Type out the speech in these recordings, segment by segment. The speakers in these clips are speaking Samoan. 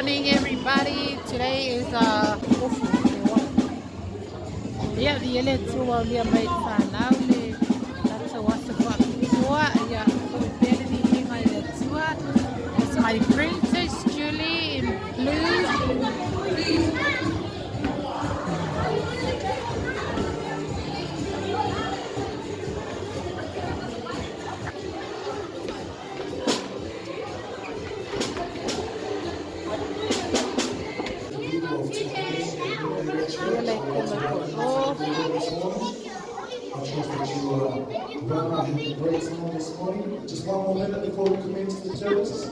Morning, everybody. Today is ia ia le tua o lia mai whanau le tatou aso whakutua ia foi pele ni hinga i le tua. It's my princess Julie in blue. Ia le kome ko This morning. I trust that you are well and having a great time this morning. Just one more minute before we commence the service.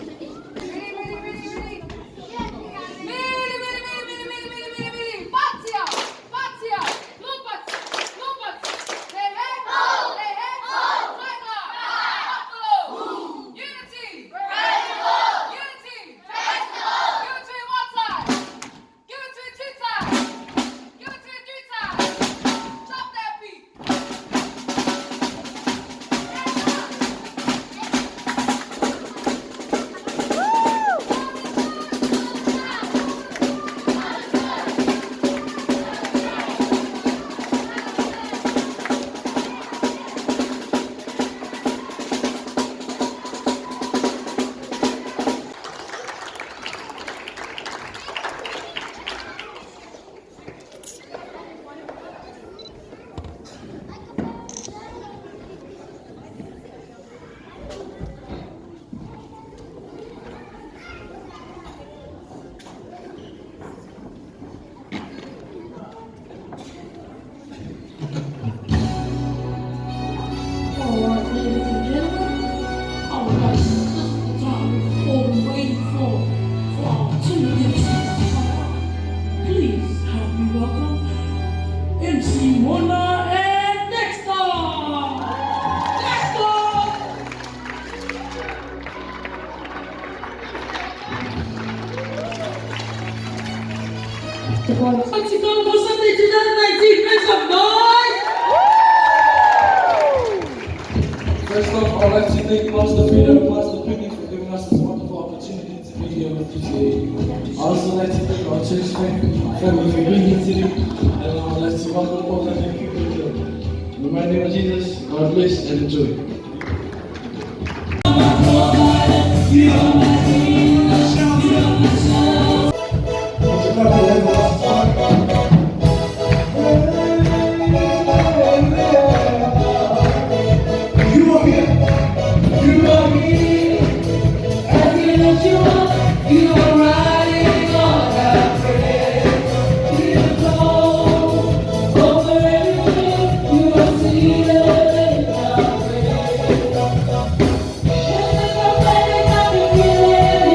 All right, ladies and gentlemen, all right, this is the time we've all been waiting for our two MCs to come out. Please help me welcome MC Mona and Dexter! Dexter! Mexico Sunday 2019, make some noise! First off, I'd like to thank Pastor Peter and Pastor Penny for giving us this wonderful opportunity to be here with you today. I also like to thank our church family for being here today, and I would like to welcome all the new people here. In the mighty name of Jesus, God bless and enjoy. Would you clap your hands last time? You are here. You are here. As we lift you up, you are riding on our prayer. You over everything, you are seated in our prayer. This is the prophetic of the healing.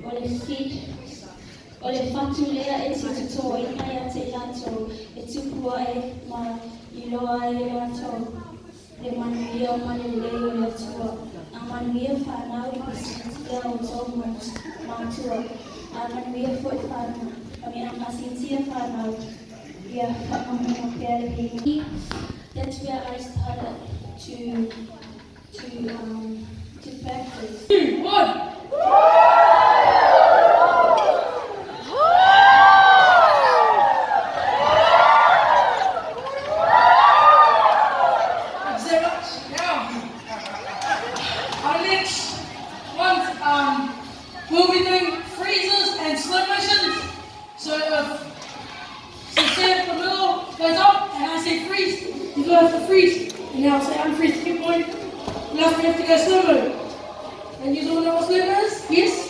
O le fit, o le fatu lea e te totoina ia te i latou e tupu ae ma iloa ai e latou le manuia ma le lelei o le Atua. A manuia fanau i kasitia o outou matua. A manuia foi fanau, a kasitia fanau, ia faamanuia pea le viiga. That's where I started to practice. 2, 1. Thank you so much. Now, our next ones, we'll be doing freezes and slow motions. So say if the middle goes up and I say freeze, you all have to freeze. And now I'll say unfreeze, keep going. Last we have to go slow mo. And you all know what slow mo is? Yes?